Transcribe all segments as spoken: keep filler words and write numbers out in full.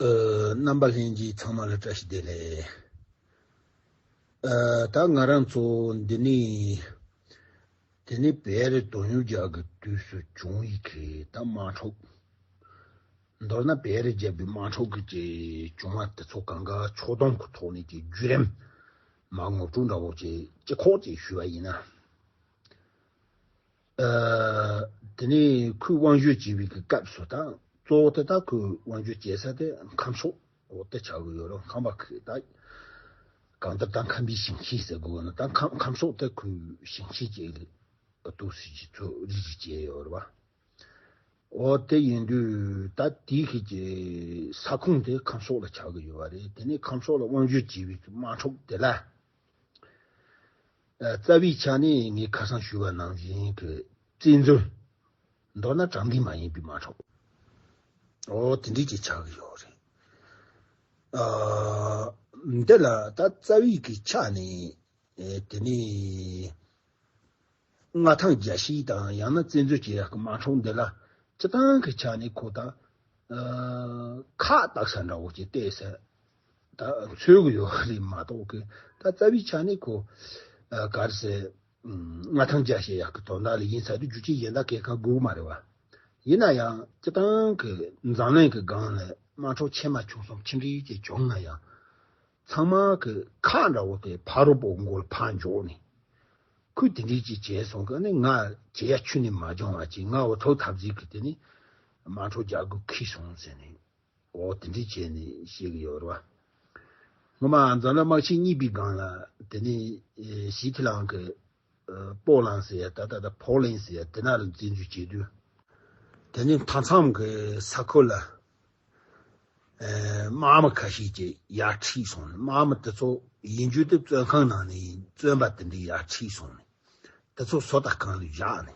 ཨ། རྣམ་པ་ལྷན་རྒྱས་ཚང་མ་ལ་བཀྲ་ཤིས་བདེ་ལེགས། ཨ། ད་ང་རང་ཚོ་འདི་ནས་དེ་ནས་བལ་རི་དོན་ཡོད་རྒྱལ་གྱི་དུས་སུ་བྱུང་ཡི་གེ་ད་དམག་འཁྲུག་མདོར་ན་བལ་རི་རྒྱལ་པོའི་དམག་འཁྲུག་གི་ཀྱི་བྱུང་བ་དེ་ཚོ་གང་ག་ཕྱོགས་བསྡོམས་ཀྱི་ཐོག་ནས་ཀྱི་བརྒྱུད་རིམ་མར་ངོ་སྤྲོད་འདྲ་བོ་ཅིག་སྤྱི་ཁོག་ཅིག་ཞུས་པ་ཡིན་ན། ཨ། དེ་ནས་ཁོས་དབང་སྒྱུར་བྱས་པའི་གི་སྐབས་སུ་དང་གཙོ་བོ་དེ་ད་ཁོས་དབང་སྒྱུར་བྱེད་ས་དེ་ཁམས་ཕྱོགས་འོ་དེ་ཆགས་ཀྱི་ཡོད་རེད། ཁམས་པ་ཁོས་ད་གང་ལྟར་ད་ཁམས་པའི་ཞིང་ཆེན་ཟེར་དགོས་ན་ད་ཁམས་ཁམས་ཕྱོགས་དེ་ཁོས་ཞིང་ཆེན་ཅིག་གི་ཏོག་ཙམ་ཅིག་ཚོ་རིག་རིག་བྱས་ཡོད་རེད་བ། འོ་དེ་ཡིན་དུས་ད་དེའི་གི་ཀྱི་ས་ཁོངས་དེ་ཁམས་ཕྱོགས་ལ་ཆགས་ཀྱི་ཡོད་པ་རེད། དེ་ནས་ཁམས་ཕྱོགས་ལ་དབང་སྒྱུར་བྱས་པའི་དམག་འཁྲུག་དེ་ལ། ཨ། རྩ་བའི་ཆ་ནས་ངས་ཁ་སང་ཞུས་པ་ནང་བཞིན་གྱི་བཙན་འཛུལ། མདོར་ན་དྲང་བདེན་མ་ཡིན་པའི་དམག་འཁྲུག་འོ་དེ་འདྲས་ཀྱི་ཆགས་ཀྱི་ཡོད་རེད། ཨ། འདི་ལ་ད་རྩ་བའི་གི་ཆ་ནས་ཨེ་དེ་ནས་མངའ་ཐང་རྒྱལ་སྤྱི་དང་ཡང་ན་བཙན་འཛུལ་བྱེད་ཡག་གི་དམག་འཁྲུག་འདི་ལ་སྤྱི་བཏང་གི་ཆ་ནས་ཁོ་ད། ཨ། ཁག་བཏགས་ས་འདྲ་བོ་ཅིག་བལྟས་ས་ད་འཚོལ་གི་ཡོད་རེད་མ་གཏོགས་གི་ད་རྩ་བའི་ཆ་ནས་ཁོ། ཨ། ག་རེ་ཟེར། ཨ། མངའ་ཐང་རྒྱ་བཤད་ཡག་གི་དོན་དག་ལ་ཡིན་ས་དུས་རྒྱུ་ཆ་གཞན་དག་གས་ཁ་དགོས་མ་རེད་བ། ཡིན་ན་ཡང་སྤྱི་བཏང་གི་འཛམ་གླིང་གི་སྒང་ལ་དམག་འཁྲུག་ཆེ་མ་ཆུང་གསུམ་ཆུང་འདྲ་ཅིག་བྱུང་ན་ཡང་། ཚང་མ་གི་ཁག་འདྲ་བོ་དེ་ཕ་རོལ་པོ་མགོ་ལ་ཕར་འཇོག་ནས། ཁོས་དེ་འདྲས་ཅིག་བྱས་སོང་གི་ཨ་ནི་ང་བྱེད་ཡ་ཁྱོན་ནས་མ་སྦྱོང་བ་ཅིག་ང་འོ་ཐོག་ཐབས་ཟིག་གི་དེ་ནི་དམག་འཁྲུག་རྒྱག་དགོས་ཁེལ་སོང་ཟེར་ནས་འོ་དེ་འདྲས་བྱས་ནས་བཤད་གི་ཡོད་རེད་བ། ངོ་མ་འཛམ་གླིང་དམག་ཆེན་གཉིས་པའི་སྒང་ལ་དེ་ནི་ཞི་ཐི་ལང་གི་པོ་ལན་ཟེར་ཡ་ད་ད་ད་ཕོ་ལན་ཟེར་ཡ་དེ་ན་ལ་བཙན་འཛུལ་བྱས་དུས། དེ་ནི་མཐའ་མཚམས་ཀྱི་ས་ཁུལ་ལ། ཨེ། དམག་མི་ཁ་ཤས་ཀྱིས་ཡར་ཁྲིད་སོང་ནས་དམག་མི་དེ་ཚོ་ཡིན་རྒྱུ་དེ་བཙོན་ཁང་ནང་ནས་ཡིན་བཙོན་པ་དེ་འདྲས་ཡར་ཁྲིད་སོང་ནས་དེ་ཚོ་སོ་ལྟ་ཁང་ལ་བཞག་ནས།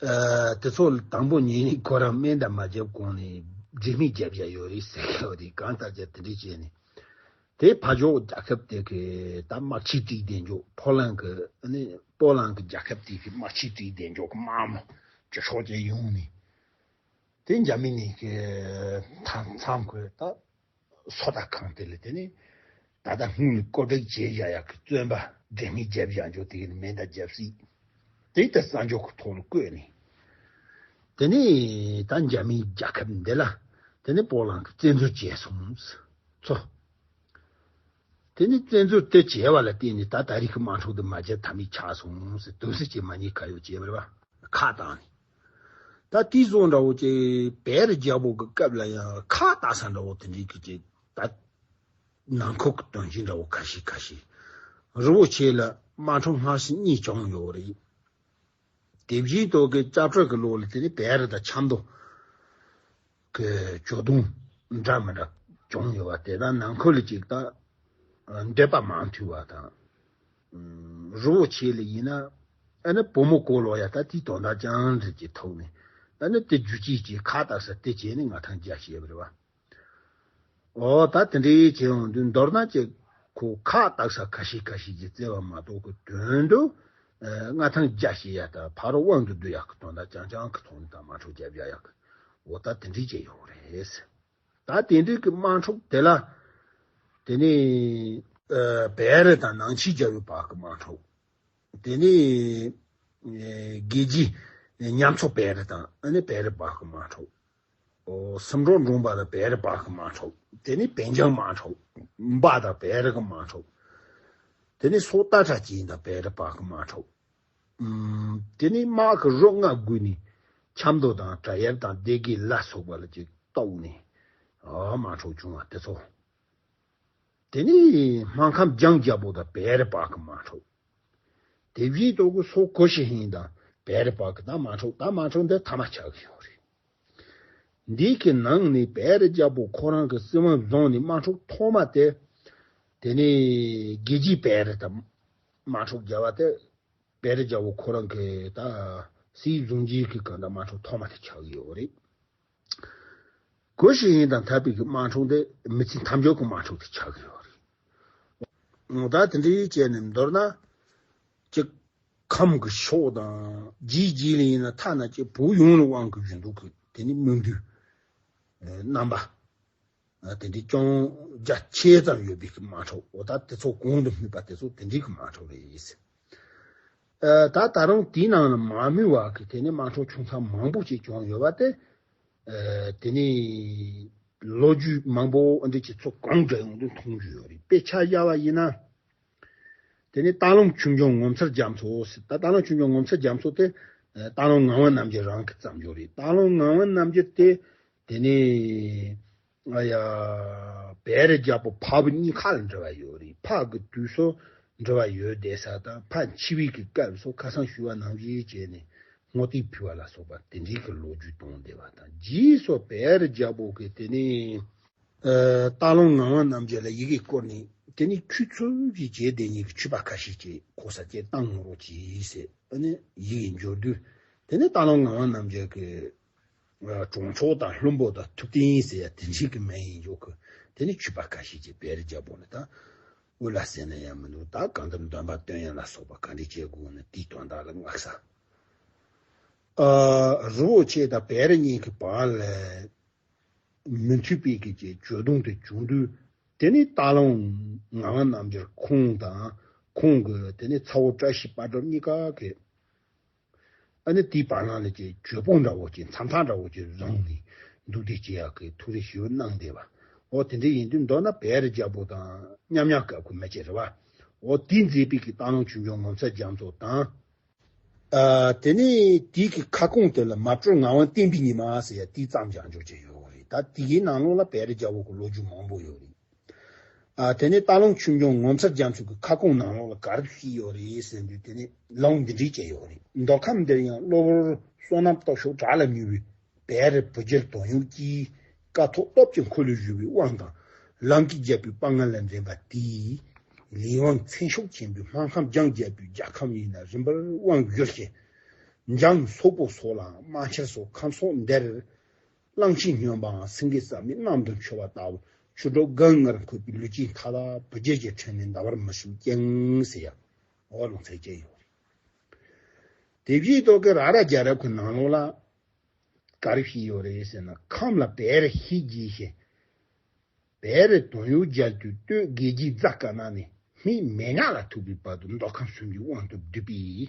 ཨེ། དེ་ཚོ་དང་པོ་ཉིད་ནས་ཁོ་རང་སྨན་དང་མ་བརྒྱབ་གོང་ནས་འབྲས་སྨན་བརྒྱབ་བཞག་ཡོད་རེད་ཟེར་གི་ཡོད་རེད། གང་ལྟར་ཀྱང་དེ་འདྲས་བྱས་ནས་དེ་ཕར་ཕྱོགས་རྒྱལ་ཁབ་དེ་གི་ད་དམག་ཆས་སྤྲས་བསྡད་འཇོག་ཕོ་ལན་གི་ཨ་ནི་པོ་ལན་གི་རྒྱལ་ཁབ་དེ་གི་དམག་ཆས་སྤྲས་བསྡད་འཇོག་གི་དམག་མི་ཅི་ཤོག་ཅིག་ཡོང་ནས། དེ་འཇར་མ་ནི་གི་མཐའ་མཚམས་ཁོས་ད་སོ་ལྟ་ཁང་དེ་ལ་དེ་ནི་ད་ལྟ་སྔོན་ལ་བཀོད་སྒྲིག་བྱས་བཞག་ཡག་གི་བཙོན་པ་འབྲས་སྨན་བརྒྱབ་བཞག་འཇོག་དེ་གི་མེ་མདའ་བརྒྱབ་སྲིད། དེ་ལྟ་གསར་འགྱུར་གི་ཐོག་ལ་བཀོད་ནས། དེ་ནི་ད་འཇར་མའི་རྒྱལ་ཁབ་འདི་ལ་དེ་ནི་པོ་ལན་གི་བཙན་འཛུལ་བྱས་སོང་ཚོ། དེ་ནི་བཙན་འཛུལ་དེ་བྱས་པ་ལ་བརྟེན་ནས་ད་ད་རེས་ཀྱི་དམག་འཁྲུག་འདི་མ་བྱས་ཐབས་མེད་ཆགས་སོང་ཟེར་དུས་སུ་ཅིག་མ་ཉེས་ཁ་གཡོག་བྱས་པ་རེད་བ། ཁག་བཏང་ནས། ད་དེའི་བཟོ་འདྲ་བོ་ཅིག་བལ་རི་རྒྱལ་པོ་གི་སྐབས་ལ་ཡང་ཁག་བཏགས་ས་འདྲ་བོ་དེ་འདྲའི་གི་ཅིག་ད་ནང་ཁུལ་གྱི་དོན་རྐྱེན་འདྲ་བོ་ཁ་ཤས་ཁ་ཤས། རི་བོ་ཆེ་ལ་དམག་འཁྲུག་སྔ་ཕྱི་གཉིས་བྱུང་ཡོད་རེད། དེ་བཞིན་དུ་གི་སྐྱབས་བཅོལ་གི་ལོ་ལ་དེ་ནི་བལ་རི་དང་ཆབ་མདོ་གི་ཇོ་དུང་འདྲ་མི་འདྲ་བྱུང་ཡོད་པ་དེ་དག་ནང་ཁུལ་ལ་ཅིག་ད་འདོད་པ་མ་མཐུན་པ་དང་། རི་བོ་ཆེ་ལ་ཡིན་ན་ཨ་ནི་བུ་མོ་གོ་ལོ་ཡ་ད་དེའི་དོན་དག་ཅང་འདྲི་ཅིག་ཐུག་ནས་ཨ་ནི་དེ་རྒྱུ་ཅིག་ཅིག་ཁ་བཏགས་ས་དེ་བྱས་ནས་ང་ཐང་རྒྱ་བྱས་པ་རེད་བ། འོ་ད་དེ་འདྲའི་བྱས་འོང་དུས་མདོར་ན་ཅིག་ཁོ་ཁ་བཏགས་ས་ཁ་ཤས་ཁ་ཤས་ཀྱིས་བརྩི་བ་མ་གཏོགས་ཀྱི་དོན་དུ་མངའ་ཐང་རྒྱ་བྱེད་ཡ་ད་ཕ་རོལ་དབང་དུ་བསྡུ་ཡག་གི་དོན་དག་རྐྱང་རྐྱང་གི་ཐོག་ནས་ད་དམག་འཁྲུག་རྒྱབ་ཡ་ཡག་གི་འོ་ད་དེ་འདྲའི་བྱས་ཡོང་རེད། ད་དེ་འདྲའི་གི་དམག་འཁྲུག་དེ་ལ་དེ་ནས་བལ་རི་དང་ནང་ཆོས་རྒྱལ་པོའི་བར་གྱི་དམག་འཁྲུག་དེ་ནས་རྒྱལ་རྒྱུད་མཉམ་ཚོགས་བལ་རི་དང་ཨ་ནི་བལ་རི་བར་གྱི་དམག་འཁྲུག་འོ། སུམ་འགྲོ་འབྲོང་པ་དང་བལ་རི་བར་གྱི་དམག་འཁྲུག་དེ་ནས་བན་ལྗང་དམག་འཁྲུག་འབའ་དང་བལ་རི་གི་དམག་འཁྲུག་དེ་ནས་སོག་སྟག་ཁྲ་ཅན་དང་བལ་རི་བར་གྱི་དམག་འཁྲུག་ཨུམ། དེ་ནས་དམག་གི་རོ་ལྔ་བརྒྱུད་ནས་ཆབ་མདོ་དང་བྲག་གཡབ་དང་སྡེ་དགེ་ལ་སོགས་པ་ལ་ཅིག་གཏོགས་ནས་ཨ་དམག་འཁྲུག་བྱུང་བ་དེ་ཚོ། དེ་ནས་སྨར་ཁམས་ལྗང་རྒྱལ་པོ་དང་བལ་རི་བར་གྱི་དམག་འཁྲུག་དེ་བཞིན་དུ་གི་སོག་གོ་ཤི་ཧིན་དང་བལ་རི་བར་གྱི་ད་དམག་འཁྲུག་ད་དམག་འཁྲུག་འདི་ཐ་མ་ཆགས་ཀྱི་ཡོད་རེད། འདི་གི་ནང་ནས་བལ་རི་རྒྱལ་པོ་ཁོ་རང་གི་སྲིད་དབང་བཟུང་ནས་དམག་འཁྲུག་ཐོག་མ་དེ། དེ་ནས་རྒྱལ་རྒྱུད་བལ་རི་དང་དམག་འཁྲུག་བརྒྱབ་པ་དེ། བལ་རི་རྒྱལ་པོ་ཁོ་རང་གི་ད་སྲིད་བཟུང་རྒྱུའི་གི་གང་ལྟར་དམག་འཁྲུག་ཐོག་མ་དེ་ཆགས་ཀྱི་ཡོད་རེད། གོ་ཤི་ཧིན་དང་འཐབ་པའི་གི་དམག་འཁྲུག་དེ་མི་ཚེ་མཐའ་མཇུག་གི་དམག་འཁྲུག་དེ་ཆགས་ཀྱི་ཡོད་རེད། ད་དེ་འདྲའི་བྱས་ནས་མདོར་ན། གཅིག་ཁམས་ཀྱི་ཕྱོགས་དང་རྗེས་རྗེས་ལ་ཡིན་ན་ཐ་ན་གཅིག་བོད་ཡོངས་ལ་དབང་གི་བཞིན་དུ་གི་དེ་ནི་མི་འདུས། རྣམ་པ། དེ་འདྲའི་ཅུང་རྒྱ་ཆེ་ཙམ་ཡོད་པའི་གི་དམག་འཁྲུག་འོ་ད་དེ་ཚོ་གོང་དུ་སྨོས་པ་དེ་ཚོ་དེ་འདྲའི་གི་དམག་འཁྲུག་རེད། ད་ད་རུང་དེའི་ནང་ལ་མ་སྨོས་པ་གི་དེ་ནས་དམག་འཁྲུག་ཆུང་ཚག་མང་པོ་ཞིག་བྱུང་ཡོད་པ་དེ། དེ་ནས་ལོ་རྒྱུས་མང་པོ་འདི་ཅིག་ཚོ་གང་འདྲ་ཡོང་དུས་མཐོང་རྒྱུ་ཡོད་རེད། དཔེ་ཆ་བཞག་པ་ཡིན་ན། དེ་ནས་སྟག་ལུང་ཆོས་འབྱུང་ངོ་མཚར་རྒྱ་མཚོ་ཟེར། ད་སྟག་ལུང་ཆོས་འབྱུང་ངོ་མཚར་རྒྱ་མཚོ་དེ་སྟག་ལུང་ངག་དབང་རྣམ་རྒྱལ་རང་གིས་བརྩམས་རྒྱུ་རེད། སྟག་ལུང་ངག་དབང་རྣམ་རྒྱལ་དེ་དེ་ནས་ཨ་ཡ་བེ་རི་རྒྱལ་པོ་ཕ་བུ་གཉིས་ཁ་ལ་འབྲེལ་བ་ཡོད་རེད། ཕ་གི་དུས་སུ་འབྲེལ་བ་ཡོད་བསྡད་ས་དང་ཕ་འཆི་བའི་གི་སྐབས་སུ་ཁ་སང་ཞུས་པ་ནང་བཞིན་བྱས་ནས་བསྔོ་རྟེན་ཕུལ་བ་ལ་སོགས་པ་དེ་འདྲའི་གི་ལོ་རྒྱུས་གཏོང་བསྡད་པ་དང་། རྗེས་སུ་བེ་རི་རྒྱལ་པོ་གི་དེ་ནས། ཨ་སྟག་ལུང་ངག་དབང་རྣམ་རྒྱལ་ལ་ཡི་གེ་བསྐུར་ནས་དེ་ནས་ཁྱོད་ཚོ་གི་རྗེ་དེ་ཉིད་ཀྱི་མཆོད་པ་ཁ་ཤས་ཀྱིས་ཁོ་ས་སྐྱེ་བཏང་ངོ་རོགས་གྱིས་ཟེར། ཨ་ནི་ཡི་གེ་འབྱོར་དུས་དེ་ནས་སྟག་ལུང་ངག་དབང་རྣམ་རྒྱལ་གྱི་ཨ་གྲོང་ཆོག་དང་ལྷུན་པོ་དང་ཐུབ་བསྟན་ཟེར་ཡ་དེ་འདྲའི་གི་མིང་ཡིན་འཇོག་གི། དེ་ནས་མཆོད་པ་ཁ་ཤས་ཀྱིས་བེ་རི་རྒྱལ་པོ་ལ་ད་དབུ་ལ་ཟེར་ན་ཡང་མི་འདུག་ད་གང་ལྟར་འདོན་པ་བཏོན་ཡ་ལ་སོགས་པ་ག་འདྲ་བྱེད་དགོས་ན་དེའི་དོན་དག་ལ་མངགས་ས། ཨ་རི་བོ་ཆེ་དང་བེ་རི་གཉིས་ཀྱི་བར་ལ་མི་མཐུན་པའི་གི་ཅིག་གྱོད་དོན་དེ་བྱུང་དུས། དེ་ནས་སྟག་ལུང་ངག་དབང་རྣམ་རྒྱལ་ཁོང་དང་ཁོང་གི་དེ་ནས་ཚ་བོ་བཀྲ་ཤིས་དཔལ་སྒྲོན་གཉིས་ཀ་གི་ཨ་ནི་དེའི་བར་སྣང་ལ་ཅིག་གྱོད་དཔོན་འདྲ་བོ་ཅིག་མཚམས་ཐག་འདྲ་བོ་ཅིག་བཟུང་ནས་འདུག་སྟེ་བྱེད་ཡག་གི་ཐུགས་རེ་ཞུ་གནང་བསྡད་པ། འོ་དེ་འདྲ་ཡིན་དུས་མདོར་ན་བེ་རི་རྒྱལ་པོ་དང་མཉམ་མཉམ་སྐབས་ཀྱི་མི་ཅིག་རེད་བ། འོ་དེས་མཛད་པའི་གི་སྟག་ལུང་ཆོས་འབྱུང་ངོ་མཚར་རྒྱ་མཚོ་དང་། ཨ་དེ་ནས་དེའི་གི་ཁ་སྐོང་དེ་ལ་མ་སྤྲུལ་ངག་དབང་བསྟན་པའི་ཉི་མ་ཟེར་ཡ་དེའི་བརྩམས་བཞག་འཇོག་ཅིག་ཡོད་རེད། ད་དེ་གའི་ནང་ལོགས་ལ་བེ་རི་རྒྱལ་པོ་གི་ལོ་རྒྱུས་མང་པོ་ཡོད་རེད། ཨ་དེ་ནས་སྟག་ལུང་ཆོས་འབྱུང་ངོ་མཚར་རྒྱ་མཚོ་གི་ཁ་སྐོང་ནང་ལོགས་ལ་ག་རེ་བྲིས་ཡོད་རེད་ཟེར་དུས་དེ་ནས་ལུང་འདི་འདྲ་བྱས་ཡོད་རེད། མདོ་ཁམས་འདིར་ཡང་གློ་བུར་བསོད་ནམས་སྟོབས་ཤུགས་དྲག་ལ་མྱུར་བའི་བེ་རི་བུ་རྒྱུད་དོན་ཡོད་ཀྱིས། ཀཿཐོག་སྟོབས་ཀྱི་འཁོར་ལོས་བསྒྱུར་བའི་དབང་དང་། ལམ་གྱི་རྒྱལ་པོའི་དཔའ་ངར་ལ་འགྲན་པ་དེས། ལས་དབང་མཚན་ཤུགས་ཆེན་པོས་སྨར་ཁམས་ལྗང་རྒྱལ་པོའི་རྒྱལ་ཁམས་ཡིན་ན་རིམ་པར་དབང་བསྒྱུར་ཞིང་། འཇང་སོག་པོ་སོགས་ལའང་རྨ་ཆེན་སོགས་ཁམས་སོགས་འདིར། གླང་ཆེན་སྨྱོན་པའང་སེང་གེ་རྩ་མེད་གནམ་དུ་འཕྱོ་བ་ལྟ་བུ་ཆུ་སྒྲོ་སྒང་ངར་འཁོད་པའི་ལུས་ཅན་མཐའ་དག་བུ་རྒྱུད་ཀྱི་ཁྲོད་ནས་འདའ་བར་མི་ཤོག་ཅིང་ཟེར་ཡང་འོག་ལུང་ཚན་བཅད་ཡོད་རེད། དེ་བཞིན་དུ་གི་ར་ར་རྒྱལ་རབས་ཀྱི་ནང་ལོགས་ལ། ག་རེ་བྱས་ཡོད་རེད་ཟེར་ན། ཁམས་ལ་བེ་རི་ཧི་རྒྱས་ཤིང་། བེ་རི་དོན་ཡོད་རྒྱལ་དུས་སྟོད་དགེ་རྒྱས་རྫ་དཀར་ན་ནས་སྨད་མེ་ཉག་ལ་ཐུག་པའི་བར་དུ་མདོ་ཁམས་གསུམ་གྱི་དབང་དུ་བསྡུས་པའི་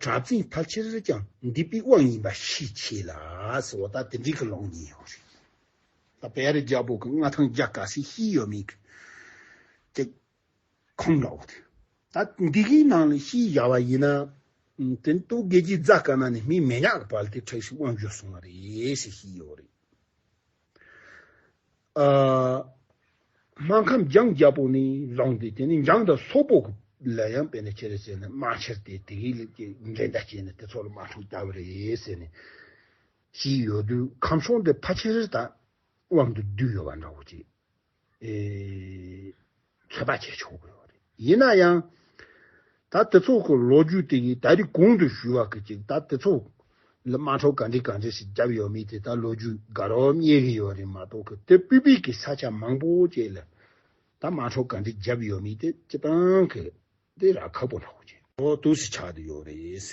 གྲྭ་བཙུན་ཕལ་ཆེར་ཀྱང་འདུས་པའི་དབང་ཡིན་པ་ཤས་ཆེ་ལ་ཟེར་བ་ད་དེ་འདྲའི་གི་ལུང་ཉན་ཡོད་རེད། ད་བེ་རི་རྒྱལ་པོ་གི་མངའ་ཐང་རྒྱ་ག་ཚད་བཞེས་ཡོད་མེད་ཀྱི་ཅིག་ཁུངས་འདྲ་བོ་དེ། ད་འདི་གའི་ནང་ལ་ཤེས་བཞག་པ་ཡིན་ན། དེ་སྟོད་དགེ་རྒྱས་རྫ་དཀར་ན་ནས་སྨད་མེ་ཉག་གི་བར་དེ་འཁྲུགས་ཤིང་དབང་བསྒྱུར་སོང་བ་རེད་ཟེར་ཤེས་ཡོད་རེད། ཨ། སྨར་ཁམས་ལྗང་རྒྱལ་པོ་ནས་བཟུང་སྟེ་དེ་ནས་འཇང་དང་སོག་པོ་ལ་ཡང་དཔེར་ན་ཁྱེད་རེ་ཟེར་ན་རྨ་ཆེན་དེ་དེ་གའི་ལུགས་ཀྱི་འགྲན་ཟླ་བྱས་ནས་དེ་ཚོ་ལ་དམག་འཁྲུག་བརྒྱབ་པ་རེད་ཟེར་ནས་ཤེས་ཡོད་དུས། ཁམས་ཕྱོགས་འདི་ཕལ་ཆེར་ད་དབང་དུ་བསྡུས་ཡོད་པ་འདྲ་བོ་ཅིག་ཨེ། ཚོད་དཔག་བྱེད་ཆོག་གི་ཡོད་རེད། ཡིན་ན་ཡང་། ད་དེ་ཚོ་གི་ལོ་རྒྱུས་དེ་གི་ད་རེས་གོང་དུ་ཞུས་པ་གི་ཅིག་ད་དེ་ཚོ་ལ་དམག་འཁྲུག་ག་འདྲ་ག་འདྲ་ཞིག་བརྒྱབ་ཡོད་མེད་དེ་ད་ལོ་རྒྱུས་དགའ་རབ་རྙེད་གི་ཡོད་རེད་མ་གཏོགས་གི་དེ་སྤུས་པའི་གི་ས་ཆ་མང་པོ་ཅིག་ལ་ད་དམག་འཁྲུག་ག་འདྲ་བརྒྱབ་ཡོད་མེད་དེ་སྤྱིར་བཏང་གི་དེ་ར་ཁག་པོ་འདྲ་བོ་ཅིག་འོ་དུས་སུ་ཆགས་བསྡད་ཡོད་རེད།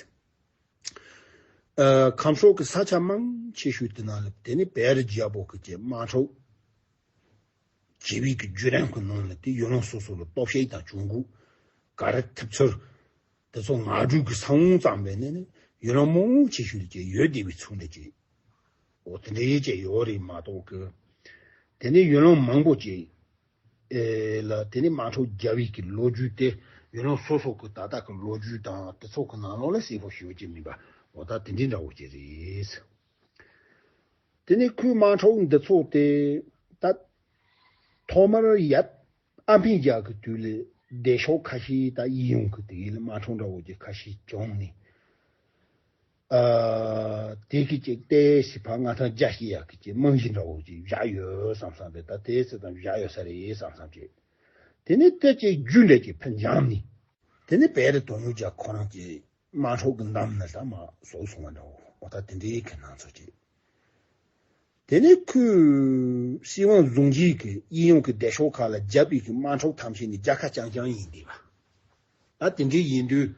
ཨ། ཁམས་ཕྱོགས་ཀྱི་ས་ཆ་མང་ཆེ་ཤོས་དེ་ནང་ལ་དེ་ནི་བལ་རི་རྒྱལ་པོ་གི་ཅེས་དམག་འཁྲུག་བྱེད་པའི་གི་བརྒྱུད་རིམ་གྱི་ནང་ལ་དེ་ཡུལ་ལུང་སོ་སོ་ལ་སྟོབས་ཤུགས་དང་བྱུང་ཁུངས་ག་རེ་ཐུབ་ཚོད་དེ་ཚོ་ང་སྒྲུབ་ཀྱི་ས་བོན་ཙམ་པས་ནི་ནི་ཡུལ་ལུང་མང་ཆེ་ཤོས་ལ་ཅེས་ཡོད་བསྡད་པའི་ཚུལ་འདྲ་ཅེས་འོ་དེ་འདྲ་ཡོད་ཅེས་ཡོད་རེད་མ་གཏོགས་གི་དེ་ནི་ཡུལ་ལུང་མང་པོ་ཅེས། ཨེ་ལ་དེ་ནི་དམག་འཁྲུག་བརྒྱབ་པའི་གི་ལོ་རྒྱུས་དེ་ཡུལ་ལུང་སོ་སོ་གི་ད་ལྟ་གི་ལོ་རྒྱུས་དང་དེ་ཚོ་གི་ནང་ལོགས་ལ་གསལ་པོ་ཞེ་པོ་ཅིག་མིན་པ་འོ་ད་དེ་འདྲའི་འདྲ་བོ་ཅིག་རེད། དེ་ནི་ཁོའི་དམག་འཁྲུག་འདི་ཚོ་དེ་ད་ཐོག་མར་ཡབ་ཨ་འཕན་རྒྱལ་གི་དུས་ལ་སྡེ་ཤོག་ཁ་ཤས་ད་གཡས་གཡོན་གི་དེ་ལ་དམག་འཁྲུག་འདྲ་བོ་ཅིག་ཁ་ཤས་བྱུང་ནས། ཨ། དེ་གི་ཅིག་ལྟས་ཤིག་ཕར་མངའ་ཐང་རྒྱ་བསྐྱེད་ཡག་གི་ཅིག་རྨང་གཞི་འདྲ་བོ་ཅིག་བཞག་ཡོད་བསམ་བསམ་རེད། ད་དེ་ཚོ་དང་བཞག་ཡོད་ས་རེད་བསམ་བསམ་ཅིག་དེ་ནས་དེ་ཅིག་རྒྱུན་འབྲས་ཀྱི་ཕན་འབྱམས་ནས། དེ་ནས་བལ་རི་དོན་ཡོད་རྒྱལ་ཁོ་རང་གི་དམག་འཁྲུག་གི་འདམ་ནས་ད་མར་ཟུག་སོང་བ་འདྲ་བོ་འོ་ད་དེ་འདྲའི་གི་སྣང་ཚུལ་ཅིག་དེ་ནས་ཁོས་སྲིད་དབང་བཟུང་རྗེས་ཀྱི་གཡས་གཡོན་གྱི་སྡེ་ཤོག་ཁག་ལ་བརྒྱབ་པའི་གི་དམག་འཁྲུག་ཐམས་ཅད་ནི་རྒྱལ་ཁ་རྐྱང་རྐྱང་ཡིན་བསྡད་པ། ད་དེ་འདྲའི་ཡིན་དུས།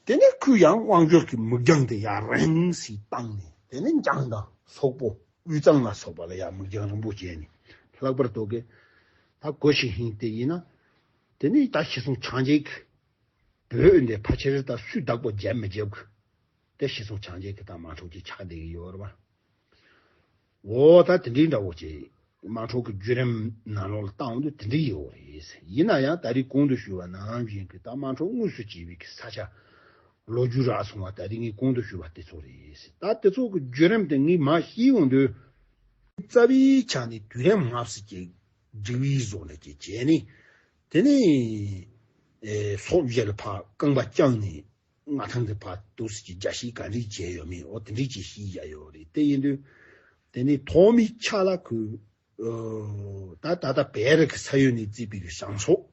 དེ་ནས་ཁོས་ཡང་དབང་སྒྱུར་གྱི་མིག་རྒྱང་དེ་ཡར་རིང་སེ་བཏང་ནས་དེ་ནས་འཇང་དང་སོག་པོ་ དབུས་གཙང་ལ་སོགས་པ་ལ་ཡང་མིག་རྒྱང་རིང་པོ་བྱས་ནས། ལྷག་པར་དུ་གི་ད་གོ་ཞིག་ཧིན་དེ་ཡིན་ན། དེ་ནི་ད་ཤི་སོང་ཆང་རྒྱལ་གི་བོད་འདི་ཕལ་ཆེར་ད་སུས་བདག་པོ་བརྒྱབ་མི་བརྒྱབ་གི། དེ་ཤི་སོང་ཆང་རྒྱལ་གི་ད་དམངས་ཁྲོད་ཀྱི་ཆགས་བསྡད་ཀྱི་ཡོད་རེད་བ། འོ་ད་དེ་འདྲའི་འདྲ་བོ་ཅིག་དམངས་ཁྲོད་ཀྱི་བརྒྱུད་རིམ་ནང་ལོགས་ལ་བཏང་འོང་དུས་དེ་འདྲའི་ཡོད་རེད། ཡིན་ན་ཡང་ད་རེས་གོང་དུ་ཞུས་པ་ནང་བཞིན་གྱི་ད་དམངས་ཁྲོད་དངོས་སུ་སྐྱེས་པའི་གི་ས་ཆ་ལོ་རྒྱུས་རག་སོང་བ་ད་རེས་ངས་གོང་དུ་ཞུས་པ་དེ་ཚོ་རེད། ད་དེ་ཚོ་གི་བརྒྱུད་རིམ་དེ་ངས་མར་ཤེས་ཡོང་དུས། རྩ་བའི་ཆ་ནས་དུས་རིམ་སྔ་ཕྱི་ཅིག་སྒྲིག་པའི་བཟོ་འདྲ་ཅིག་བྱས་ནས། དེ་ནས་ཨེ་སོག་བཞི་ལ་ཕར་རྐང་པ་བརྐྱངས་ནས་མངའ་ཐང་དེ་ཕར་འདུག་སེ་ཅིག་རྒྱ་བཤིག་ག་འདྲས་བྱས་ཡོད་མེད། འོ་དེ་འདྲས་ཅིག་ཤེས་བཞག་ཡོད་རེད། དེ་ཡིན་དུས་དེ་ནས་ཐོག་མའི་ཆ་ལ་ཁོས་ཨོ་ད་ད་ལྟ་བལ་རི་གི་ས་ཡུལ་ནས་བརྩིས་པའི་གི་བྱང་ཕྱོགས།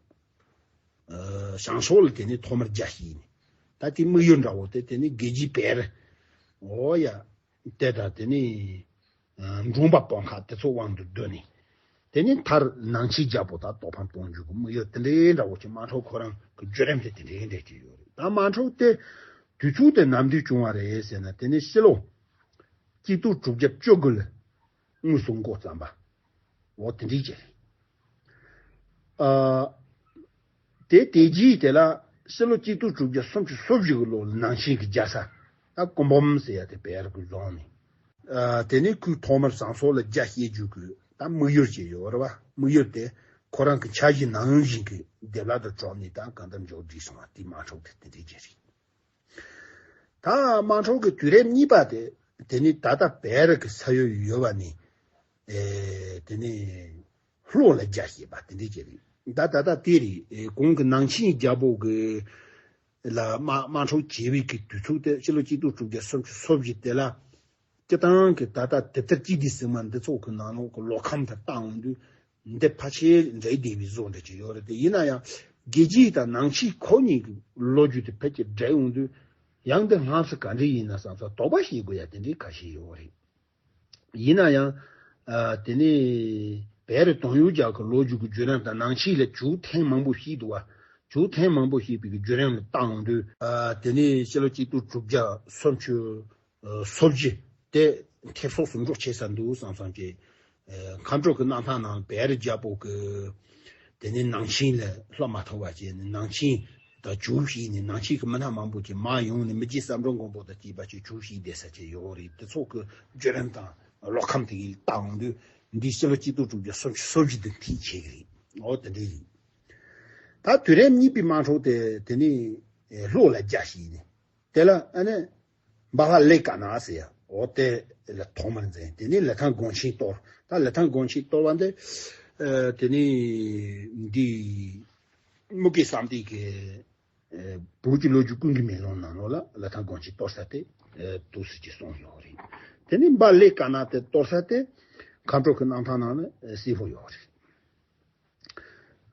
ཨ་བྱང་ཕྱོགས་ལ་དེ་ནས་ཐོག་མར་རྒྱ་བཤིག་ནས། ད་དེ་དམིགས་ཡུལ་འདྲ་བོ་དེ་དེ་ནས་རྒྱལ་རྒྱུད་བལ་རི། འོ་ཡ། དེ་དང་དེ་ནས་ཨ་འབྲོང་པ་སྤང་ཁ་དེ་ཚོ་དབང་དུ་བསྡུས་ནས། དེ་ནས་མཐར་ནང་ཆེན་རྒྱལ་པོ་དང་དོ་ཕམ་གཏོང་རྒྱུ་གི་དམིགས་ཡུལ་དེ་འདྲའི་འདྲ་བོ་ཅིག་དམངས་ཁྲོད་ཁོ་རང་གི་བརྒྱུད་རིམ་དེ་དེ་འདྲའི་འདྲ་ཅིག་ཡོད་རེད། ད་དམངས་ཁྲོད་དེ་དུས་ཚོད་དེ་ནམ་དུས་བྱུང་བ་རེད་ཟེར་ན། དེ་ནས་ཕྱི་ལོ་གཅིག་སྟོང་དྲུག་བརྒྱ་བཅུ་དགུ་ལ་དངོས་སུ་འགོ་བརྩམས་པ། འོ་དེ་འདྲའི་ཅིག་རེད། ཨ་དེ་དེ་རྗེས་དེ་ལ་ཕྱི་ལོ་གཅིག་སྟོང་དྲུག་བརྒྱ་སུམ་ཅུ་སོ་བཞི་གི་ལོ་ལ་ནང་ཆེན་གྱི་རྒྱལ་ས་ད་ཀུང་འབུམ་ཟེར་ཡ་དེ་བལ་རི་གི་རྫོང་ནས། ཨ་དེ་ནས་ཁོས་ཐོག་མར་བྱང་ཕྱོགས་ལ་རྒྱ་བཤིག་རྒྱུ་གི་ད་དམིགས་ཡུལ་ཅིག་ཡོད་རེད་བ། དམིགས་ཡུལ་དེ་ཁོ་རང་གི་འཆར་གཞི་ནང་བཞིན་གྱི་བདེ་བླག་ཏུ་གྲུབ་ནས་ད་གང་ལྟར་མཇུག་བསྒྲིལ་སོང་བ་དེ་དམངས་ཁྲོད་དེ་དེ་འདྲའི་ཅིག་རེད། ད་དམངས་ཁྲོད་ཀྱི་དུས་རབས་གཉིས་པ་དེ། དེ་ནི་ད་ལྟ་བལ་རི་གི་ས་ཡུལ་ཡོད་པ་ནི། ཨེ་དེ་ནི་ལྷོ་ལ་རྒྱ་བཤིག་པ་དེ་འདྲའི་ཅིག་རེད། ད་ད་ལྟ་དེ་རེད། ཨེ་གོང་གི་ནང་ཆེན་རྒྱལ་པོ་གི་ལ་དམངས་དམངས་ཁྲོད་བྱེད་པའི་གི་དུས་ཚོད་དེ་ཕྱི་ལོ་གཅིག་སྟོང་དྲུག་བརྒྱ་སུམ་ཅུ་སོ་བཞི་དེ་ལ། སྤྱིར་བཏང་གི་ད་ལྟ་དེབ་ཐེར་སྤྱི་སྡེ་ཟེར་མ་འདི་ཚོ་གི་ནང་ལོགས་ཀྱི་ལོ་ཁམས་དེ་བཏང་འོང་དུས། འདི་ཕལ་ཆེར་འདྲེས་བསྡད་པའི་བཟོ་འདྲ་ཅིག་ཡོད་རེད་དེ། ཡིན་ན་ཡང་རྒྱལ་རྒྱུད་དང་ནང་ཆེན་ཁོ་གཉིས་ཀྱི་ལོ་རྒྱུས་དེ་ཕལ་ཆེར་འདྲེས་འོང་དུས། ཡང་འདི་སྔ་ཕྱི་ག་འདྲ་ཡིན་ན་བསམ་ས་དོགས་པ་བྱེད་དགོས་ཡ་དེ་འདྲའི་ཁ་ཤས་ཡོད་རེད། ཡིན་ན་ཡང་ཨ་དེ་ནས་བལ་རི་དོན་ཡོད་རྒྱལ་གྱི་ལོ་རྒྱུས་ཀྱི་བརྒྱུད་རིམ་དང་ནང་ཆེན་ལ་བྱུས་ཐེངས་མང་པོ་བཤད་འདུག་བ། བྱུས་ཐེངས་མང་པོ་བཤད་པའི་གི་བརྒྱུད་རིམ་ལ་བཏང་འོང་དུས། ཨ་དེ་ནས་ཕྱི་ལོ་གཅིག་སྟོང་དྲུག་བརྒྱ་སུམ་ཅུ་སོ་བཞི་དེ་ཐེབས་སོགས་སུ་འགྲོ་ཆེ་ས་འདུག་བསམ་བསམ་གྱི། ཨ་མཁའ་འགྲོ་གི་རྣམ་ཐར་ནང་བལ་རི་རྒྱལ་པོ་གི་དེ་ནས་ནང་ཆེན་ལ་སླེབས་མ་ཐུབ་པ་བྱས་ནས། ནང་ཆེན་དང་བྱུས་བཤིག་ནས་ནང་ཆེན་གྱི་མི་སྣ་མང་པོ་ཅིག་མར་ཡོང་ནས་མི་རྗེ་ཟམ་གདོང་མགོན་པོ་དང་བཅས་པ་ཅིག་བྱུས་བཤིག་བསྡད་ས་ཅིག་ཡོད་རེད། དེ་ཚོ་གི་བརྒྱུད་རིམ་དང་ལོ་ཁམས་དེ་གའི་བཏང་འོང་དུས། འདི་ཕྱི་ལོ་གཅིག་སྟོང་དྲུག་བརྒྱ་སུམ་ཅུ་སོ་བཞི་དེ་མཐུད་བྱེད་ཀྱི་རེད། འོ་དེ་འདྲ་ཡིན། ད་དུས་རབས་གཉིས་པའི་དམངས་ཁྲོད་དེ་དེ་ནས་ལྷོ་ལ་རྒྱ་བཤིག་ནས། དེ་ལ་ཨ་ནི་འབའ་ལྷ་ལེ་ཀ་ན་ཟེར་ཡ། འོ་དེ་ལ་ཐོག་མར་འཛིན། དེ་ནས་ལི་ཐང་དགོན་ཆེན་གཏོར། ད་ལི་ཐང་དགོན་ཆེན་གཏོར་བ་འདི། ཨ་དེ་ནས་འདི་དམུ་གེ་བསམ་གཏན་གྱི་ཨ་བོད་ཀྱི་ལོ་རྒྱུས་ཀུན་གྱི་མེ་ལོང་ནང་ལོགས་ལ་ལི་ཐང་དགོན་ཆེན་གཏོར་ས་དེ་ཨ་འདུག་སེ་ཅིག་གསུངས་ཡོད་རེད། དེ་ནས་འབའ་ལེ་ཀ་ན་དེ་གཏོར་ས་དེ་མཁའ་འགྲོ་གི་རྣམ་ཐར་ནང་ལ་ཨ་གསལ་པོ་ཡོད་རེད།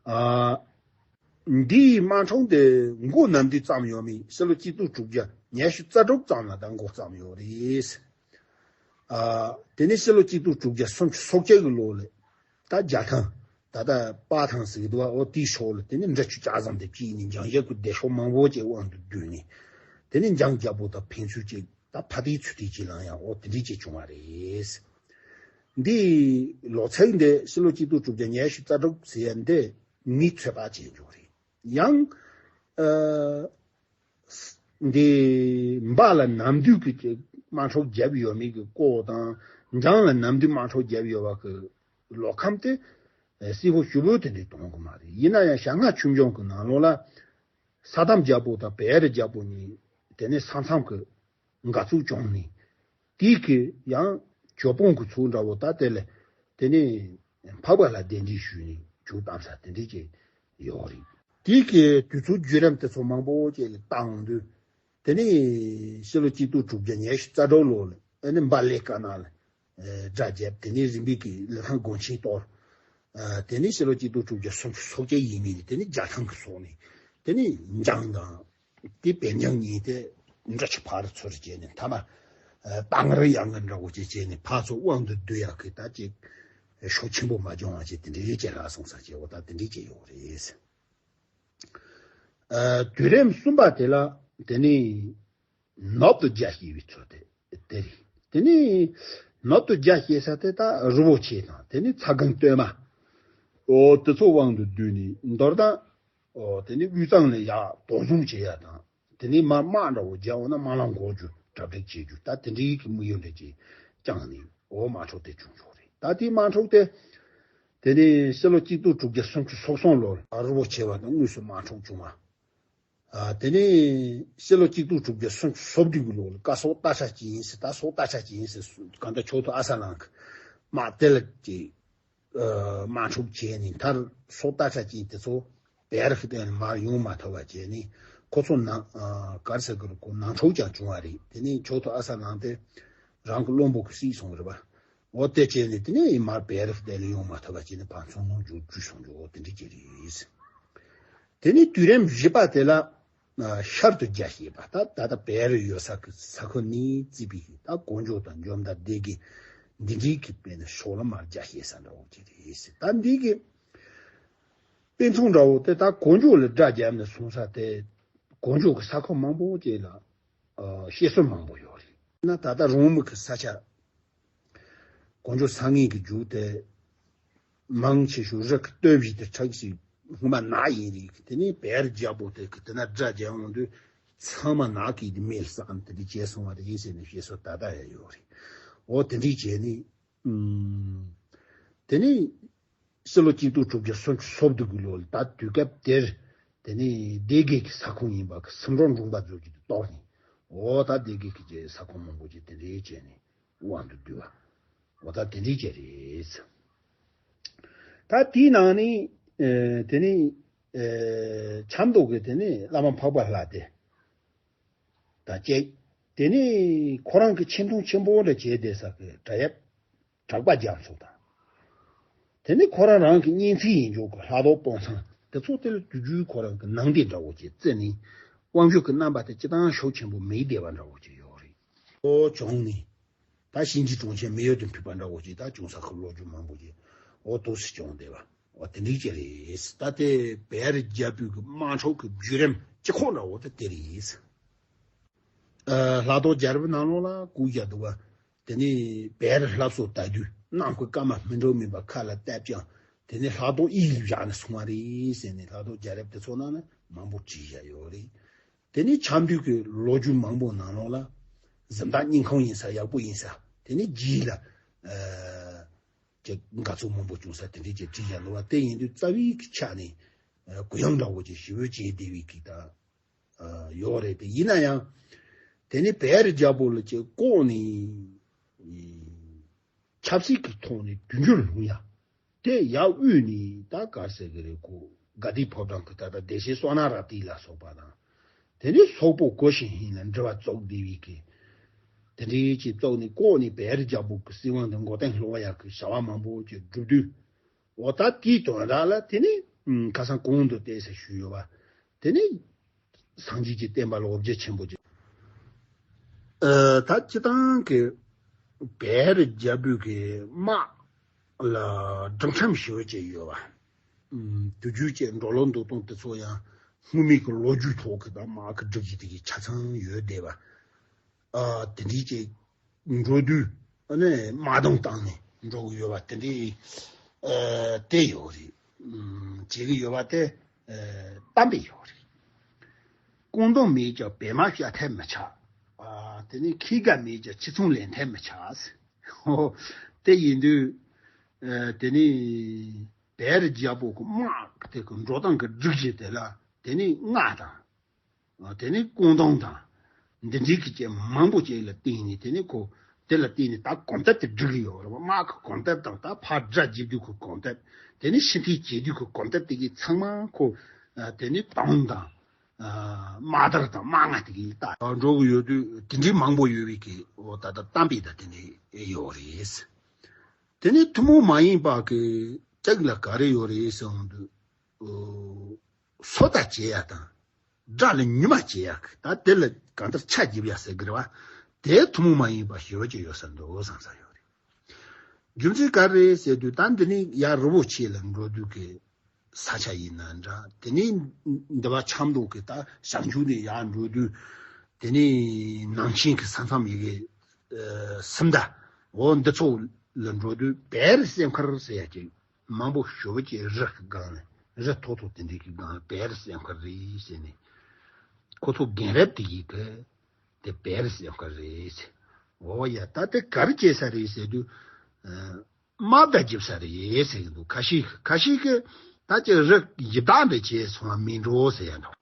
ཨ་འདིའི་དམངས་ཁྲོད་འདི་འགོ་ནམ་དུས་བརྩམས་ཡོད་མེད། ཕྱི་ལོ་གཅིག་སྟོང་དྲུག་བརྒྱ་ཉི་ཤུ་རྩ་དྲུག་ཙམ་ལ་ད་འགོ་བརྩམས་ཡོད་རེད། ཨ་དེ་ནས་ཕྱི་ལོ་གཅིག་སྟོང་དྲུག་བརྒྱ་སུམ་ཅུ་སོ་བརྒྱད་ཀྱི་ལོ་ལ་ད་རྒྱ་ཐང་། ད་ལྟ་སྤ་ཐང་ཟེར་གི་འདུག་བ། འོ་དེའི་ཕྱོགས་ལ་དེ་ནས་འབྲི་ཆུ་ལྕགས་ཟམ་དེ་བརྒྱུད་ནས་འཇང་གཞལ་གྱི་སྡེ་ཤོག་མང་པོ་ཅིག་དབང་དུ་བསྡུས་ནས། དེ་ནས་འཇང་རྒྱལ་པོ་དང་ཕན་ཚུན་ཅིག་ད་ཕ་ཏིའི་ཚུལ་ཏིའི་གྱེན་ལངས་ཡ། འོ་དེ་འདྲའི་ཅིག་བྱུང་བ་རེད། འདིའི་ལོ་ཚིགས་འདི་ཕྱི་ལོ་གཅིག་སྟོང་དྲུག་བརྒྱ་ཉི་ཤུ་རྩ་དྲུག་ཟེར་ཡ་འདི་མིས་ཚོད་དཔག་བྱས་འཇོག་རེད། ཡང་ཨ་འདི་འབའ་ལ་ནམ་དུས་ཀྱི་དམངས་ཁྲོད་བརྒྱབ་ཡོད་མེད་ཀྱི་སྐོར་དང་། འཇང་ལ་ནམ་དུས་དམངས་ཁྲོད་བརྒྱབ་ཡོད་པ་གི་ལོ་ཁམས་དེ་ཨ་གསལ་པོ་ཞེ་པོ་དེ་འདྲའི་གཏོང་གི་མ་རེད། ཡིན་ན་ཡང་ཞྭ་སྔ་ཆོས་འབྱུང་གི་ནང་ལོགས་ལ། ས་དམ་རྒྱལ་པོ་དང་བལ་རི་རྒྱལ་པོ་གཉིས་དེ་ནས་ས་མཚམས་ཀྱི་འགལ་འཛོལ་བྱུང་ནས། དེའི་གི་ཡང་ཇོ་པོང་གི་ཚོགས་འདྲ་བོ་ད་དེ་ལ་དེ་ནས་འཕགས་པ་ལ་གདན་འདྲེན་ཞུས་ནས་བྱུས་བཏང་ས་དེ་འདྲ་ཅིག་ཡོད་རེད། དེའི་གི་དུས་ཚོད་བརྒྱུད་རིམ་དེ་ཚོ་མང་པོ་ཅིག་ལ་བཏང་འོང་དུས། དེ་ནས་ཕྱི་ལོ་གཅིག་སྟོང་དྲུག་བརྒྱ་ཉི་ཤུ་རྩ་དྲུག་ལོ་ལ་ཨ་ནི་འབའ་ལེ་ཀ་ན་ལ་ཨ་དགྲ་བརྒྱབ། དེ་ནས་རིམ་པས་ཀྱི་ལི་ཐང་དགོན་ཆེན་གཏོར། ཨ་དེ་ནས་ཕྱི་ལོ་གཅིག་སྟོང་དྲུག་བརྒྱ་སུམ་ཅུ་སོ་བརྒྱད་ཡས་མས་ནས་དེ་ནས་རྒྱ་ཐང་གི་ཕྱོགས་ནས་དེ་ནས་འཇང་དང་། དེ་བན་འཇང་གཉིས་དེ་འབྲི་ཆུ་ཕར་ཚུར་བྱས་ནས་མཐའ་མ་ཨ་སྟག་རི་ཡང་གི་འདྲ་བོ་ཅིག་བྱས་ནས་ཕར་ཚུར་དབང་དུ་བསྡུ་ཡག་གི་ད་ཅིག་ཤུགས་ཆེན་པོ་མ་བྱུང་བ་ཅིག་དེ་འདྲའི་ཅིག་རག་སོང་ས་ཅིག་འོ་ད་དེ་འདྲའི་ཅིག་ཡོད་རེད། ཨ་དུས་རིམ་གསུམ་པ་དེ་ལ་དེ་ནས་ནུབ་ཏུ་རྒྱ་བཤིག་པའི་ཚུལ་དེ་དེ་རེད། དེ་ནས་ ནོར་དུ་རྒྱ་བཤད་ས་དེ་ད་རི་བོ་ཆེ་དང་དེ་ནས་ཚ་སྒང་སྟོད་མ། ཨོ་དེ་ཚོ་དབང་དུ་བསྡུས་ནས་མདོར་ན། ཨོ་དེ་ནས་དབུས་གཙང་ལ་ཡར་དོགས་ཟོན་བྱེད་ཡ་དང་། དེ་ནས་མར་དམག་འདྲ་བོ་རྒྱག་འོང་ན་དམག་ལམ་འགོག་རྒྱུ་གྲ་སྒྲིག་བྱེད་རྒྱུ། ད་དེ་འདྲའི་གི་དམིགས་ཡུལ་འདྲ་ཅིག་བསྐྱངས་ནས་ཨོ་དམག་འཁྲུག་དེ་བྱུང་བྱུང་རེད། ད་དེའི་དམག་འཁྲུག་དེ། དེ་ནས་ཕྱི་ལོ་གཅིག་སྟོང་དྲུག་བརྒྱ་སུམ་ཅུ་སོ་གསུམ་ལོར་རི་བོ་ཆེ་བ་དང་དངོས་སུ་དམག་འཁྲུག་བྱུང་བ། ཨ། དེ་ནས་ཕྱི་ལོ་གཅིག་སྟོང་དྲུག་བརྒྱ་སུམ་ཅུ་སོ་བདུན་གི་ལོ་ལ་བཀའ་སོག་སྟག་ཤ་ཅིག་ཡིན་ཟེར། ད་སོག་སྟག་ཤ་ཅིག་ཡིན་ཟེར། གང་ལྟར་ཆོས་ཐོག་ཨ་ས་ལང་གི་དམག་དེ་ལ་ཅིག་ཨ། དམག་འཁྲུག་བྱས་ནས། མཐར་སོག་སྟག་ཤ་ཅིག་དེ་ཚོ་བལ་རི་ཁ་གཏན་ནས་མར་ཡོང་མ་ཐུབ་པ་བྱས་ནས། ཁོ་ཚོ་ནང་ཨ། ག་རེ་ཟེར་དགོས་རེད། ཁོ་ནང་འཁྲུག་ཀྱང་བྱུང་བ་རེད། དེ་ནས་ཆོས་ཐོག་ཨ་ས་ལང་དེ་རང་གི་བློན་པོ་གིས་བསད་སོང་རེད་པ། འོ་དེ་བྱས་ནས་དེ་ནས་མར་བལ་རི་ཁ་གཏན་ནས་ཡོང་མ་ཐུབ་པ་བྱས་ནས་ཕར་ཚུར་ལོག་འགྲོ་བཅུག་སོང་རྒྱུ། འོ་དེ་འདྲ་ཅིག་རེད། དེ་ནས་དུས་རིམ་བཞི་པ་དེ་ལ་ཨ། ཤར་དུ་རྒྱ་བཤད་པ། ད་ད་ལྟ་བལ་རི་ཡོད་ས་གི་ས་ཁུལ་ནས་བརྩིས་པའི་ད་གོ་འཇོ་དང་འཇོ་མདའ་སྡེ་དགེ་འདི་འདྲའི་གི་དཔེ་ནི་ཕྱོགས་ལ་མར་རྒྱ་བཤད་ས་འདྲ་བོ་ཅིག་རེད་ཟེར། ད་འདི་གི་དཔེ་མཚོན་འདྲ་བོ་དེ་ད་གོ་འཇོ་ལ་དགྲ་བརྒྱབ་ནས་སོང་ས་དེ། གོ་འཇོ་གི་ས་ཁུལ་མང་པོ་ཅིག་ལ་ཨ། བཤད་སྲོལ་མང་པོ་ཡོད་རེད། ན་ད་ལྟ་རོང་མུ་གི་ས་ཆ། གོ་འཇོ་ས་ངོས་ཀྱི་རྒྱུད་དེ་མང་ཆེ་ཤོས་རི་གི་སྟོད་བཞི་དེ་ཁྲག་ཞིག་སྔོན་མ་ནགས་ཡིན་རེད། དེ་ནས་བལ་རྒྱལ་པོ་དེ་གི་དེ་ན་དགྲ་རྒྱལ་འོང་དུས་ཚང་མ་ནགས་ཀྱི་མེ་ལ་བསྲེགས་ནས་དེ་འདྲ་བྱས་སོང་བ་རེད་ཟེར་ནས་བཤད་སྲོལ་ད་ལྟ་ཡང་ཡོད་རེད། འོ་དེ་འདྲ་བྱས་ནས། ཨུམ། དེ་ནས་ཕྱི་ལོ་གཅིག་སྟོང་དྲུག་བརྒྱ་སུམ་ཅུ་སོ་བདུན་གི་ལོ་ལ་ད་དུས་སྐབས་དེར། དེ་ནས་སྡེ་དགེ་གི་ས་ཁོངས་ཡིན་པ་གི་སུམ་འགྲོ་འབྲོང་པ་ཚོ་གིས་གཏོར་ནས། འོ་ད་སྡེ་དགེ་གི་ས་ཁོངས་མང་པོ་ཅིག་དེ་འདྲ་བྱས་ནས་དབང་དུ་བསྡུས་པ། འོ་ད་དེ་འདྲ་ཅིག་རེད། ད་དེའི་ནང་ནས་ཨེ། དེ་ནས་ཨེ། ཆབ་མདོ་གི་དེ་ནས་བླ་མ་འཕགས་པ་ལྷ་དེ་དང་བཅས། དེ་ནས་ཁོ་རང་གི་ཆེ་མཐོང་ཆེན་པོ་འདྲ་བྱས་བསྡད་ས་གི་གྲྭ་ཡབ་གྲགས་པ་རྒྱ་མཚོ་དང་། དེ་ནས་ཁོ་རང་རང་གི་གཉེན་ཚན་ཡིན་ཆོག་གི་ལྷག་རྡོར་དཔོན་ཚང་དེ་ཚོ་དེ་ལ་དུས་རྒྱུན་ཁོ་རང་གི་ནང་དེ་འདྲ་བོ་ཅིག་བརྩིས་ནས། དབང་ཕྱུག་གི་རྣམ་པ་དེ་སྤྱིར་བཏང་ཤུགས་ཆེན་པོ་མེད་བསྡད་པ་འདྲ་བོ་ཅིག་ཡོད་རེད། ཨོ་བྱུང་ནས། ད་གཤིན་རྗེ་གྲོང་ཁྱེར་མི་ཡུལ་དུ་ཕེབས་པ་འདྲ་བོ་ཅིག་ད་བྱུང་ས་གི་ལོ་རྒྱུས་མང་པོ་ཅིག་ཨོ་ཏོག་ཙམ་བྱུང་བསྡད་པ། ཨོ་དེ་འདྲ་ཅིག་རེད། ད་དེ་བལ་རྒྱལ་པོའི་གི་དམག་འཁྲུག་གི་བརྒྱུད་རིམ་སྤྱི་ཁོག་འདྲ་བོ་ད་དེ་རེད། ཨ། ལྷག་རྡོར་རྒྱལ་རབས་ནང་ལོགས་ལ་བཀོད་བཞག་འདུག་པ། དེ་ནས་བལ་རི་ལྷ་བཟོ་ལྟ་དུས་ནམ་མཁའི་སྐར་མ་སྨིན་གྲོལ་མིན་པ་ཁ་ལ་བཏབ་ཀྱང་། དེ་ནས་ལྷག་རྡོར་གཡུལ་ལ་བཞག་ནས་སོང་བ་རེད་ཟེར་ནས་ལྷག་རྡོར་རྒྱལ་རབས་དེ་ཚོ་ནང་ན་མང་པོ་བྲིས་བཞག་ཡོད་རེད། དེ་ནས་ཆབ་མདོའི་གི་ལོ་རྒྱུས་མང་པོ་ནང་ལོགས་ལ་གཟི་མདའ་སྙིང་ཁོང་ཡིན་ས་ཡག་པོ་ཡིན་ས། དེ་ནས་རྗེས་ལ་ཨ། ཅིག་འགལ་འཛོལ་མང་པོ་བྱུང་ས་དེ་འདྲ་ཅིག་བྲིས་བཞག་འདུག་པ། དེ་ཡིན་དུས་རྩ་བའི་གི་ཆ་ནས་ཨ། གུ་ཡངས་འདྲ་བོ་ཅིག་ཞེ་པོ་བྱས་བསྡད་པའི་གི་ད་ཨ། ཡོད་རེད། དེ་ཡིན་ན་ཡང་དེ་ནས་བལ་རི་རྒྱལ་པོ་ལ་ཅིག་བཀོག་ནས་ཆབ་སྲིད་ཀྱི་ཐོག་ནས་དུས་འགྱུར་ལྷུང་ཡ། དེ་ཡར་དབུས་ནས་ད་ག་རེ་ཟེར་གི་རེད། ཁོ་དགའ་ལྡན་ཕོ་བྲང་གི་ད་ལྟ་བདེ་ཆེན་སོ་ན་ར་ཏི་ལ་སོགས་པ་དང་། དེ་ནས་སོག་པོ་གུ་ཤྲི་ཧན་ལ་འབྲེལ་བ་བཙུགས་བསྡད་པའི་གི། དེ་འདྲའི་ཅིག་བཙུགས་ནས་བཀོག་ནས་བལ་རི་རྒྱལ་པོ་གི་སྲིད་དབང་དེ་མགོ་རྟིང་སློག་ཡག་གི་བྱ་བ་མང་པོ་ཅིག་བསྒྲུབས་དུས། འོ་ད་དེའི་དོན་དག་ལ་དེ་ནས་ཁ་སང་གོང་དུ་བལྟས་ཟེར་ཞུས་ཡོད་པ། དེ་ནས་སངས་རྒྱས་ཀྱི་བསྟན་པ་ལ་འོ་བརྒྱལ་ཆེན་པོ་ཅིག་ཨ། ད་སྤྱིར་བཏང་གི་བལ་རི་རྒྱལ་པོའི་གི་དམག་ལ་སྒྲིག་ཁྲིམས་ཞེ་པོ་ཅིག་ཡོད་པ། ཨུམ། དུས་རྒྱུན་གྱི་འགྲོ་ལུགས་འདུག་སྟངས་དེ་ཚོ་ཡང་སྔོན་མའི་གི་ལོ་རྒྱུས་ཐོག་གི་ད་དམག་གི་སྒྲིག་གཞི་དེ་གི་ཆ་ཚང་ཡོད་བསྡད་པ། ཨ། དེ་འདྲའི་ཅིག་འགྲོ་དུས་ཨ་ནི་དམག་དོན་བཏང་ནས་འགྲོ་གི་ཡོད་པ་དེ་འདྲའི་ཨ། དེ་ཡོད་རེད། ཨུམ། བྱེད་ཀྱི་ཡོད་པ་དེ་ཨ། གཏམ་དཔེ་ཡོད་རེད། རྐང་འདོན་མེད་ཀྱང་བེ་མ་བཤའ་ཐབས་མི་ཆག་ཨ། དེ་ནས་ཁྱི་རྒན་མེད་ཀྱང་ཁྱི་ཚང་ལེན་ཐབས་མི་ཆག་ཨོ། དེ་ཡིན་དུས་ཨ། དེ་ནས་བལ་རི་རྒྱལ་པོ་གི་དམག་དེ་གི་འགྲོ་སྟངས་ཀྱི་སྒྲིག་གཞི་དེ་ལ་དེ་ནས་སྔགས་དང་། དེ་ནས་རྐང་འདོན་དང་། འདི་འདྲའི་གི་ཅིག་མང་པོ་ཅིག་ལ་བརྟེན་ནས་དེ་ནས་ཁོ་དེ་ལ་བརྟེན་ནས་ད་གོམ་སྟབས་དེ་སྒྲིག་གི་ཡོད་རེད་པ། དམག་གི་གོམ་སྟབས་དང་ད་ཕར་དགྲ་འཇིབ་དུས་ཀྱི་གོམ་སྟབས། དེ་ནས་ཕྱིར་འཐེན་བྱེད་དུས་ཀྱི་གོམ་སྟབས་དེ་གི་ཚང་མ་ཁོ་ཨ། དེ་ནས་དང་དང་ཨ། དམག་དར་དང་དམག་རྔ་དེ་གི་ལྟ་འགྲོ་གི་ཡོད་དུས་དེ་འདྲའི་མང་པོ་ཡོད་པའི་གི་འོ་ད་ལྟ་གཏམ་དཔེ་ད་དེ་འདྲའི་ཡོད་རེད། དེ་ནས་ཐུན་མོང་མ་ཡིན་པ་གི་ཅིག་ལ་ག་རེ་ཡོད་རེད་ཟེར་འོང་དུས། ཨོ། སོ་ལྟ་བྱེད་ཡ་དང་། དགྲ་ལ་ཉུལ་མ་བྱེད་ཡ་གི་ད་དེ་ལ་གང་ལྟར་ཆ་འཇིབ་ཡ་ཟེར་གི་རེད་པ། དེ་ཐུན་མོང་མ་ཡིན་པ་ཞེ་པོ་ཅིག་ཡོད་ས་འདུག་བསམ་ས་ཡོད་རེད། རྒྱུ་མཚན་ག་རེ་ཟེར་དུས་ད་འདི་ནི་ཡར་རི་བོ་ཆེ་ལ་འགྲོ་དུས་ཀྱི་ས་ཆ་ཡིན་ན་འདྲ། དེ་ནི་འདི་པ་ཆབ་མདོ་གི་ད་བྱང་ཆུབ་ནས་ཡར་འགྲོ་དུས་དེ་ནི་ནང་ཆེན་གྱི་ས་མཚམས་ཡི་གེ་ཨ། སུམ་མདའ། འོ་འདི་ཚོ་ལ་འགྲོ་དུས་བེ་རི་སེམས་ཁར་ཟེར་ཡ་ཅིག་མང་པོ་ཞེ་པོ་ཅིག་རི་གི་སྒང་ནས་རི་མཐོ་མཐོ་དེ་འདྲའི་གི་སྒང་བེ་རི་སེམས་ཁར་རེད་ཟེར་ནས་ཁོ་ཚོ་རྒན་རབས་དེ་གིས་གི་དེ་བེ་རི་སེམས་ཁར་རེད་ཟེར། འོ་ཡ་ད་དེ་ག་རེ་བྱེད་ས་རེད་ཟེར་དུས། དམག་བརྡ་རྒྱབ་ས་རེད་ཟེར་གི་འདུག་ཁ་ཤས་ཁ་ཤས་ཀྱིས་ད་ཅི་རི་ཡི་བདག་འདྲ་བྱས་སོང་བ་མིན་འགྲོ་ཟེར་ཡ་འདུག་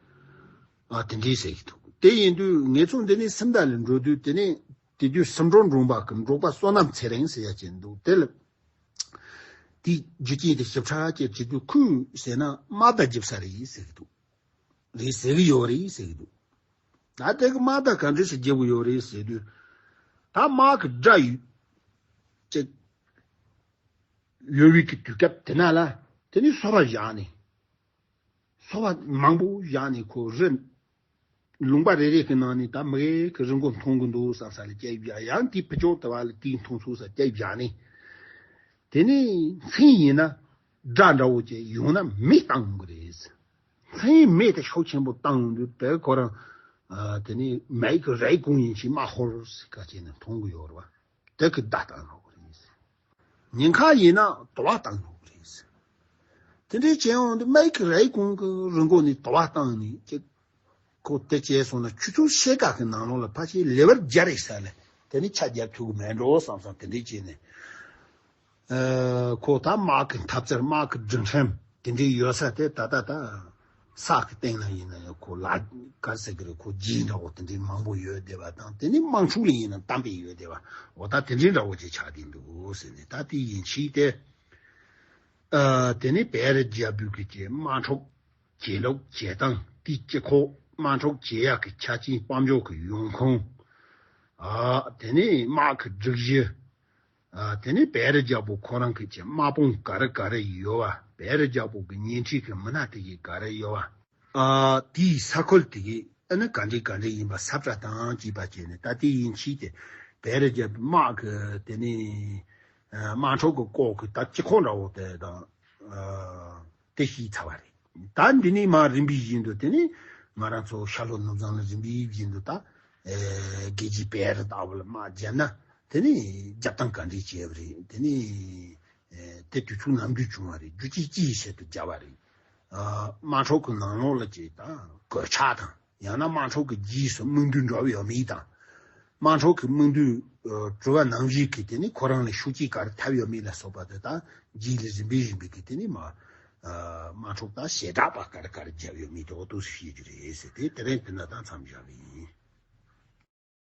ཨ་དེ་འདྲས་ཟེར་གི་འདུག་དེ་ཡིན་དུས་ངེད་ཚོ་འདི་ནས་སུམ་མདའ་ལ་འགྲོ་དུས་དེ་ནས་དེ་དུས་སུམ་འགྲོ་འབྲོང་པ་གི་འབྲོག་པ་བསོད་ནམས་ཚེ་རིང་ཟེར་ཡ་ཅིག་འདུག་དེ་ལ་དེའི་རྒྱུ་རྐྱེན་དེ་ཞིབ་ཕྲ་ཅིག་བྱེད་དུས་ཁོས་ཟེར་ན་དམག་བརྡ་རྒྱབ་ས་རེད་ཟེར་གི་འདུག་རེད་ཟེར་གི་ཡོད་རེད་ཟེར་གི་འདུག་ད་དེ་གི་དམག་བརྡ་ག་འདྲས་སེ་རྒྱབ་གི་ཡོད་རེད་ཟེར་དུས། ད་དམག་གི་དགྲ་ཡོད་ཅིག་ཡོད་པའི་གི་དུས་སྐབས་དེ་ན་ལ་དེ་ནས་སོ་པ་བཞག་ནས། སོ་པ་མང་པོ་བཞག་ནས་ཁོ་རི་ལུང་པ་རེ་རེ་གི་ནང་ནས་ད་མི་གེ་གི་རི་མགོ་མཐོང་གི་འདུག་བསམ་ས་ལ་སྐྱེལ་བཞག་ཡང་དེའི་ཕུ་ཅོག་དེ་བ་ལ་དེའི་མཐོང་ཚུལ་ས་སྐྱེལ་བཞག་ནས། དེ་ནས་མཚན་ཡིན་ན་དགྲ་འདྲ་བོ་ཅིག་ཡོང་ན་མེ་བཏང་ཡོང་གི་རེད། མཚན་མེ་དེ་ཤུགས་ཆེན་པོ་བཏང་ཡོང་དུས་དེ་ཁོ་རང་ཨ་དེ་ནས་མེ་གི་རའི་གུང་ཡིན་ཕྱིན་དམག་ཧོར་ཟེར་ག་ཅིག་ནས་མཐོང་གི་ཡོད་རེད་བ། དེ་གི་བརྡ་བཏང་ཡོང་གི་རེད། ཉིན་ཁ་ཡིན་ན་དུ་བ་བཏང་ཡོང་གི་རེད། དེ་འདྲའི་བྱས་ཡོང་དུས་མེ་གི་རའི་གུང་གི་རི་མགོ་ནས་དུ་བ་བཏང་ནས་ཅིག་ཁོ་དེ་བྱས་སོང་ན་ཁྱོད་ཚོ་ཤེལ་དཀར་གི་ནང་ལོགས་ལ་ཕལ་ཆེར་ལེ་བར་རྒྱ་རེ་ས་ལ་དེ་ནི་ཆ་རྒྱབ་ཐུབ་གི་མེད་འགྲོ་བསམ་བསམ་དེ་འདྲས་བྱས་ནས། ཨ་ཁོ་ད་དམག་གི་འཐབ་རྩལ་དམག་གི་སྒྲིག་ཁྲིམས་དེ་འདྲས་ཡོད་ས་དེ་ད་ད་ད་ས་གི་སྟེང་ན་ཡིན་ན་ཡང་ཁོ་ལ་ག་ཟེར་གི་རེད། ཁོ་རྒྱུད་འདྲ་བོ་དེ་འདྲས་མང་པོ་ཡོད་བསྡད་པ་དང་དེ་ནི་དམག་འཁྲུག་ལ་ཡིན་ན་གཏམ་དཔེ་ཡོད་བསྡད་པ་འོ་ད་དེ་འདྲས་འདྲ་བོ་ཅིག་ཆགས་བསྡད་འདུག་ཟེར་ནས་ད་དེ་ཡིན་ཕྱིན་ཏེ། ཨ་དེ་ནི་བེ་རི་རྒྱལ་པོའི་གི་ཅེ་དམག་འཁྲུག་བྱེད་ལུགས་བྱེད་སྟངས་དེའི་དཀྱིལ་འཁོར་དམག་འཁྲུག་བྱེད་ཡག་གི་ཆ་རྐྱེན་དཔལ་འབྱོར་གི་ཡོང་ཁུངས། ཨ་དེ་ནས་དམག་གི་སྒྲིག་གཞི། ཨ་དེ་ནས་བེ་རི་རྒྱལ་པོ་ཁོ་རང་གི་ཅེ་དམག་དཔུང་ག་རེ་ག་རེ་ཡོད་བ། བེ་རི་རྒྱལ་པོ་གི་ཉེ་འཁྲིས་ཀྱི་མི་སྣ་དེ་གའི་ག་རེ་ཡོད་བ། ཨ་དེའི་ས་ཁུལ་དེ་གའི་ཨ་ནི་ག་འདྲའི་ག་འདྲའི་ཡིན་པ་ས་བཀྲ་དང་བཅས་པ་བྱས་ནས་ད་དེ་ཡིན་ཕྱིན་ཏེ་བེ་རི་རྒྱལ་པོའི་དམག་གི་དེ་ནས་ཨ་དམག་འཁྲུག་གི་སྐོར་གི་ད་སྤྱི་ཁོག་འདྲ་བོ་དེ་དང་ཨ་དེ་ཤེས་ཚར་བ་རེད། ད་འདི་ནས་མར་རིམ་པས་བཞིན་དུ་དེ་ནས་ང་རང་ཚོ་ཤར་ལྷོ་ནུབ་བྱང་ལ་རིམ་པས་བཞིན་དུ་ད་ཨེ་རྒྱལ་རྒྱུད་བེ་རི་ལྟ་བུ་ལ་དམག་བརྒྱབ་ན་དེ་ནས་རྒྱབ་སྟངས་ག་འདྲས་བྱས་པ་རེད། དེ་ནས་ཨེ་དེ་དུས་ཚོད་ནམ་རྒྱུན་བྱུང་བ་རེད། རྒྱུ་རྐྱེན་ཅི་ཡི་ཆེད་དུ་བརྒྱབ་པ་རེད། ཨ་དམག་འཁྲུག་གི་ནང་ལོགས་ལ་ཅིག་ད་གོད་ཆག་དང་། ཡང་ན་དམག་འཁྲུག་གི་རྗེས་སུ་དམག་འདུལ་འགྲོ་ཡོད་མེད་དང་། དམག་འཁྲུག་གི་དམག་འདུལ་ཨ་གྲུབ་པ་ནང་བཞིན་གྱི་དེ་ནི་ཁོ་རང་ལ་ཤུགས་རྐྱེན་ག་རེ་ཐེབས་ཡོད་མེད་ལ་སོགས་པ་དེ་དང་རྗེས་ལ་རིམ་པས་རིམ་པས་ཀྱི་དེ་ནི་མ་ཨ་དམག་འཁྲུག་དང་ཞེ་དྲག་པ་ག་རེ་ག་རེ་བརྒྱབ་ཡོད་མེད་དེ་འོ་ཐུག་སུ་ཤེས་རྒྱུ་རེད་ཟེར་ཏེ་དེ་རིང་དེ་ན་དང་མཚམས་བཞག་པ་ཡིན།